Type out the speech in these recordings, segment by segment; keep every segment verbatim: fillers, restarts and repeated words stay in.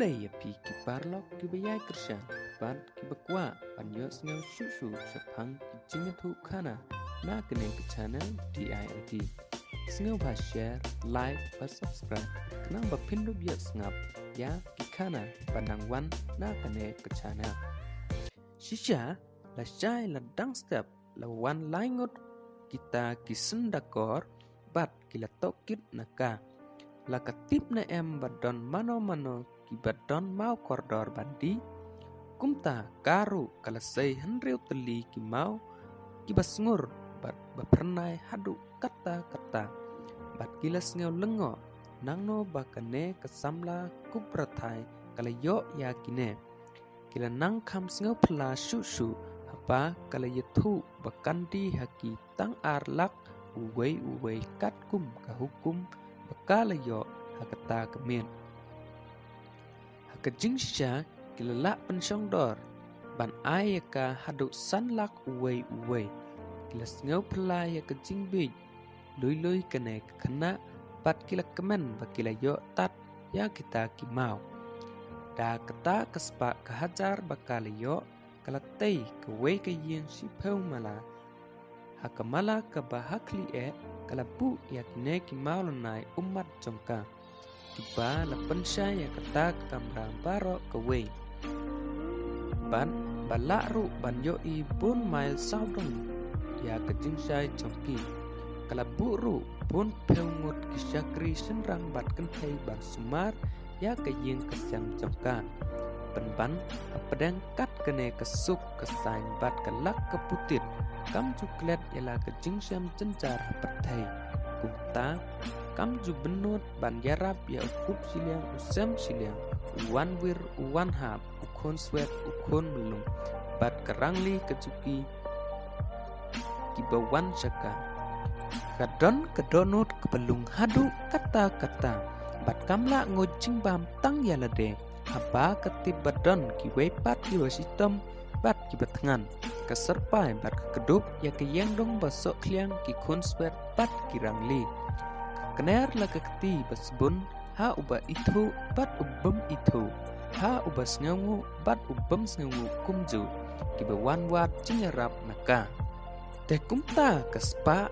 Ïa phi ki paralok kiba ïai kyrshan bad kiba kwah ban ïohsngew shuh shuh shaphang ki jingïathuhkhana na kane ka channel D I L D, sngewbha share, like bad subscribe khnang ba phin dup ïohsngap ïa ki khana ba nang wan na kane ka channel. Shisha la shai la dang step la wan lai ngut kita ki syndakor bad ki la tohkit na ka. La ka tip ne em ba don mano mano kiba don maw kordor ban dih? Kumta ka ruh ka la sei hynriew tylli ki maw kiba sngur bad ba phyrnai haduh katta katta. Bad ki la sngew lyngngoh nangno ba kane ka samla Kuprathai ka la ïoh ïa kine. Ki la nang kham sngewphylla shuh shuh haba ka la ïathuh ba kan dih ha ki tang ar lak uwei uwei katkum ka hukum ba ka la ïoh ha kata ka miet. Ha ka jingshisha ki la lah pynshong dor ban ai ïa ka haduh san lak uwei uwei. Ki la sngewphylla ïa ka jingbieit lui lui kane ka khynnah bad ki la kmen ba ki la ïoh tad ïa kita ki maw. Da kata ka spah ka hajar ba ka la ïoh ka la tei kawei ka ïing shiphew mala. Ha ka mala kaba ha khlieh ka la buh ïa kine ki maw lynnai ummat jong ka kiba la pynshai ïa kata ka kamra baroh kawei. Bad ba lah ruh ban ïohi bun mail sawdong ïa ka jingshai jong ki. Ka la buh ruh bun phew ngut ki shakri shynrang bad kynthei ban sumar ïa ka ïing ka sem jong ka. Pynban hapdeng kat kane ka suk ka saiñ bad ka lak ka putit, kam ju klet ïa la ka jingshem jynjar ha pyrthei. Kumta kam ju bynnud ban ïarap ïa u kup shiliang u sem shiliang, u wan wir u wan hap, u khun swet u khun mlung bad ka rangli ka juki kiba wan sha ka. Ka don ka dohnud kaba lung haduh katta katta bad kam lah nguid jingbam tang ïa lade. Haba ka tip ba don kiwei pat kiba shitom bad kiba thngan, ka syrpai bad ka kdup ïa ka ïengdong ba sohkhliang ki khun swet bad ki rangli. Ka kner la ka kti ba sbun ha uba ithuh bad u bym ithuh, ha uba sngewnguh bad u bym sngewnguh kumjuh, kiba wan wad jingïarap na ka. Te kumta ka spah,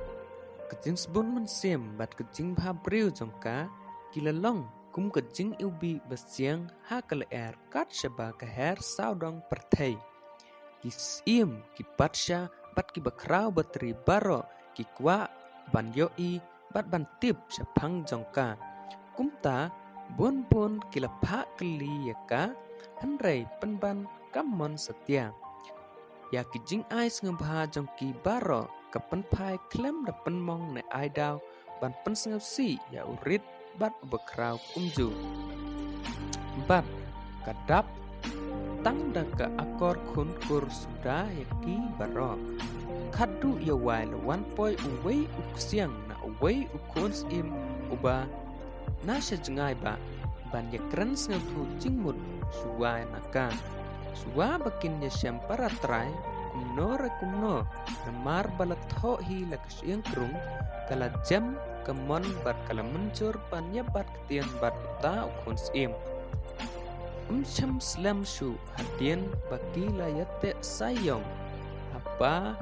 ka jingsbun mynsiem bad ka jingbha briew jong ka ki la long kum ka jingiwbih ba siang ha ka lyer kat shaba ka her sawdong pyrthei. Ki syiem ki patsha bad kiba khraw batri baroh ki kwah ban ïohi bad ban tip shaphang jong ka. Kumta bun bun ki la phah kylli ïa ka, hynrei pynban kam mon satia. Ïa ki jingai sngewbha jong ki baroh ka pynphai khlem da pynmong ne ai daw ban pynsngewsih ïa u rit bad uba khraw kumjuh. Bad ka dap tang da ka akor khun kur suda ïa ki baroh. Khatduh ïa wai la wan poi uwei u ksiang na uwei u khun syiem uba na sha jngai ba ban ïakren sngewthuh jingmut shuwa na ka. Shuwa ba kin ïashem para trai kumno re kumno, namar ba la thoh hi la ka shyieng krung, ka la jem ka mon bad ka la mynjur ban ïa bat ktien bad uta u khun syiem. Ym shym slem shuh hadien ba ki la ïateh saiong, haba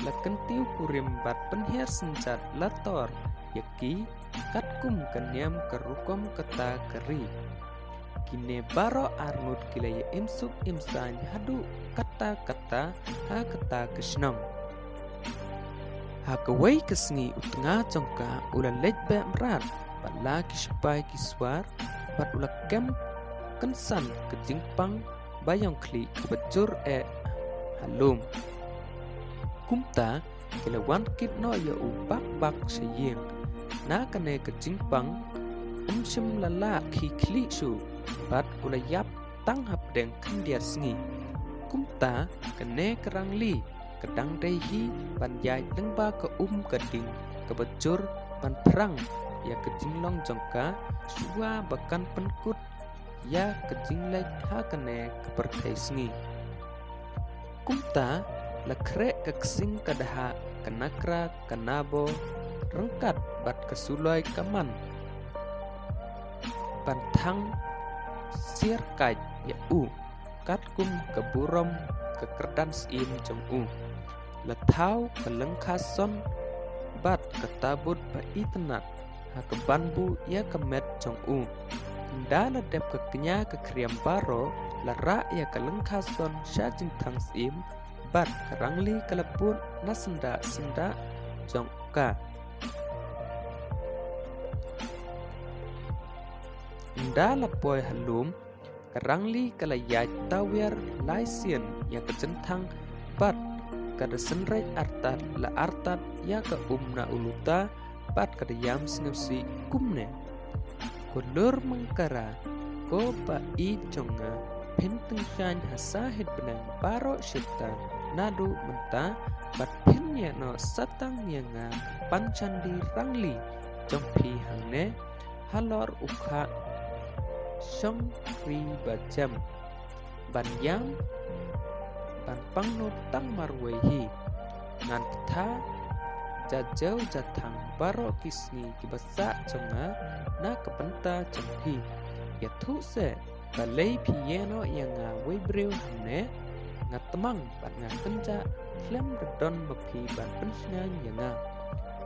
la kyntiew kurim bad pynhiar synjat la tor ïa ki katkum ka niam ka rukom kata ka ri. Kine baroh arngut ki la ïa im suk im saiñ haduh katta katta ha kata ka shnong. Ha kawei ka sngi u tnga jong ka u la leit beh mrad bad la ki shipai ki swar bad u la kem kynsan ka jingpang ba ïong khlieh kaba jur eh ha lum. Kumta ki la wan kit noh ïa u bak bak sha ïing. Na kane ka jingpang um shym la lah khie khlieh shuh bad u la ïap tang hapdeng khyndiat sngi. Kumta kane ka rangli ka dang dei hi ban ïaid lyngba ka um ka ding kaba jur ban phrang ïa ka jinglong jong ka shuwa ba kan pynkut ïa ka jingleit ha kane ka pyrthei sngi. Kumta la khreh ka ksing ka dha, ka nakra ka nabo, ryngkat bad ka suloi ka man ban thang siar kait ïa u katkum ka burom ka kyrdan syiem jong u. La thaw ka lyngkha son bad ka tabut ba itynnad ha ka ban buh ïa ka met jong u. Ynda la dep ka kñia ka khriam baroh, la rah ïa ka lyngkha son sha jingthang syiem bad ka rangli ka la bud na syndah syndah jong ka. Ynda la poi ha lum, ka rangli ka la ïaid tawiar lai sien ïa ka jingthang bad ka da synreit artat la artat ïa ka um na u luta bad ka da ïam sngewsih kumne. Ko lur Mangkara, ko ba ïeit jong nga, phin tyngshaiñ ha sahit bneng baroh shata naduh mynta bad phin ïeh noh satang ïa nga ka pan chandi rangli jong phi hangne halor u kha shong ri ba jem ban ïam ban pangnud tang marwei hi. Ngan btha ja jew ja thang baroh ki sngi ki ba sah jong nga na ka bynta jong phi. Ïathuh seh, balei phi ïeh noh ïa nga wei briew hangne? Nga tmang bad nga kynjah khlem da don ma phi ban pynshngaiñ ïa nga.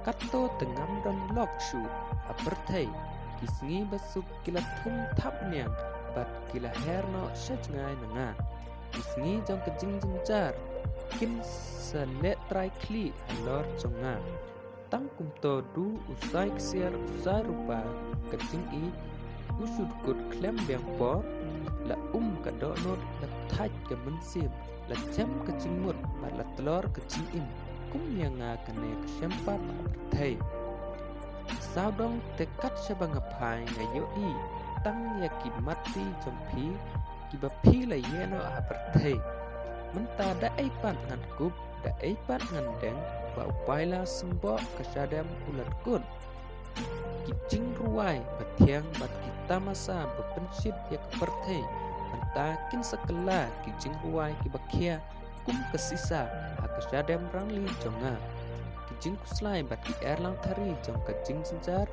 Katto te ngam don lok shuh ha pyrthei. Ki sngi ba suk ki la thung thap niang bad ki la her noh sha jngai na nga. Ki sngi jong ka jingjynjar kin sa leh trai khlieh halor jong nga. Tang kumto du u sai ksiar u sai rupa ka jingïeit u shu dkut khlem biang por, la um ka dohnud, la thait ka mynsiem, la jem ka jingmut bad la tlor ka jingim kum ïa nga kane ka shemphang ha pyrthei. Sawdong te kat shaba nga phai nga ïohi tang ïa ki mat ti jong phi ki ba phi la ïeh noh ha pyrthei. Mynta da ei pat ngan kup, da ei pat ngan deng ba u paila symboh ka shadem u la dkut. Ki jingrwai ba thiang bad ki tamasa ba pynshit ïa ka pyrthei, mynta kin sa kylla ki jingrwai ki ba khia kum ka sisa ha ka shadem rangli jong nga. Ki jingkhuslai bad ki erlang thari jong ka jingjynjar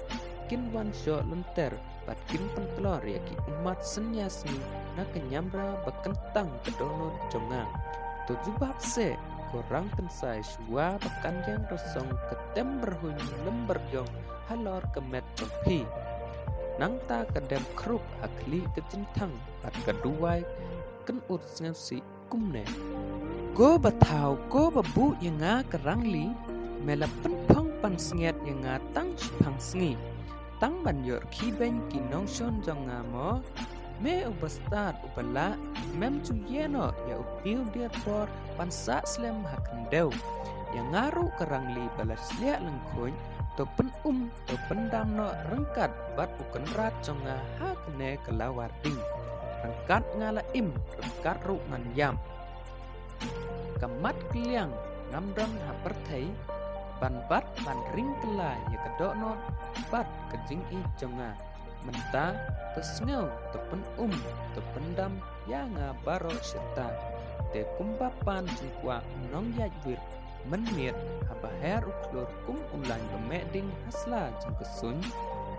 kin wan shoh lynter bad kin pyntlor ïa ki ummat synñia sngi na ka ñiamra ba kyntang ka dohnud jong nga. To jubab seh ko rang kynsai shuwa ba kan ïeng rasong ka tem byrhuñ lem byrjong halor ka met jong phi. Nangta ka dem khrup ha khlieh ka jingthang bad ka duwai kynnoh sngewsih kumne. Ko ba thaw, ko ba buh ïa nga ka rangli, me la pynphong pansngiat ïa nga tang shiphang sngi. Tang ban ïoh khibeiñ ki nongshun jong nga mo, me u ba stad u ba lah, mem ju ïeh noh ïa u piew dier por ban sah slem ha khyndew. Ïa nga ruh ka rangli ba la sliah lyngkhuiñ, to pynum to pyndam noh ryngkat bad u kynrad jong nga ha kane ka lawar ding. Ryngkat nga la im, ryngkat ruh ngan ïap. Ka mat kylliang ngam don ha pyrthei ban bat ban ring kylla ïa ka dohnud bad ka jingïeit jong nga. Mynta to sngew, to pynum, to pyndam ïa nga baroh shata. Te kumba pan jingkwah u nongïaid wir mynmiet haba her u khlur kum u lain ba meh ding ha sla jong ka suiñ,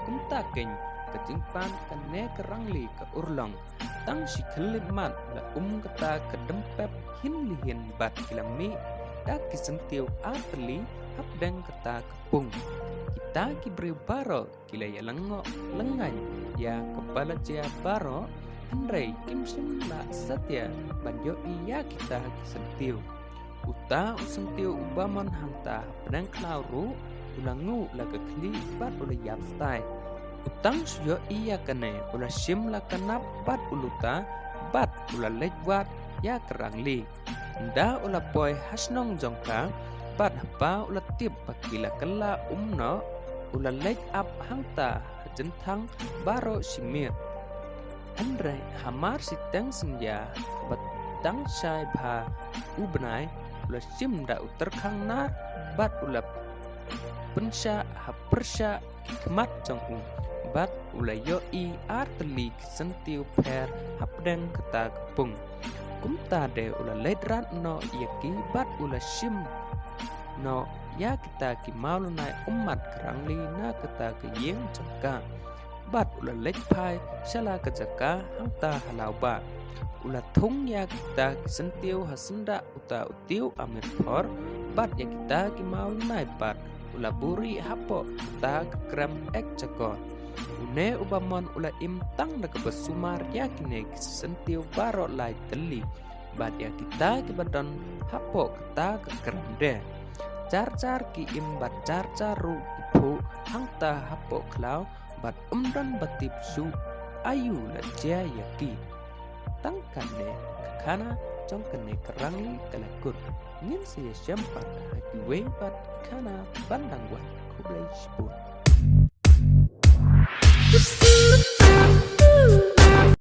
kumta keiñ ka jingpan kane ka rangli ka urlong. Tang shi khyllipmat la um kata ka dympep hin li hin bad ki la mih da ki syntiew artylli hapdeng kata ka pung. Kita ki briew baroh ki la ïalyngngoh lyngngan ïa kaba la jia baroh, hynrei kim shym la satia ban ïohi ïa kita ki syntiew. Uta u syntiew uba mon hangta hapdeng khlaw ruh u la nguh la ka khlieh bad u la ïap stai. U tang shu ïohi ïa kane u la shim la ka nap bad u luta bad u la leit wad ïa ka rangli. Ynda u la poi ha shnong jong ka bad haba u la tip ba ki la kylla um noh, u la leit ap hangta ha jynthang baroh shi miet. Hynrei hamar shiteng synñia ba dang shai bha u bnai, u la shim da u tyrkhang nar bad u la pynshah ha pyrshah ki khmat jong u bad u la ïohi artylli ki syntiew pher hapdeng kata ka pung. Kumta de u la leit rat noh ïa ki bad u la shim noh ïa kita ki mawlynnai ummat ka rangli na kata ka ïing jong ka. bad u la leit phai sha la ka jaka hangta ha Lawbah. U la thung ïa kita ki syntiew ha syndah uta u tiew Amirphor bad ïa kita ki maw lnai pat u la buhrieh hapoh kata ka krem ek jakor. Une u Bamon u la im tang da kaba sumar ïa kine ki syntiew baroh lai tylli bad ïa kita kiba don hapoh kata ka krem de. Jar jar ki im bad jar jar ruh ki phuh hangta hapoh khlaw bad ym don ba tip shuh aïu la jia ïa ki. Tang katne ka khana jong kane ka rangli ka la kut. Ngin sa ïashem pat ha kiwei pat ki khana ban dang wan. Khublei shibun.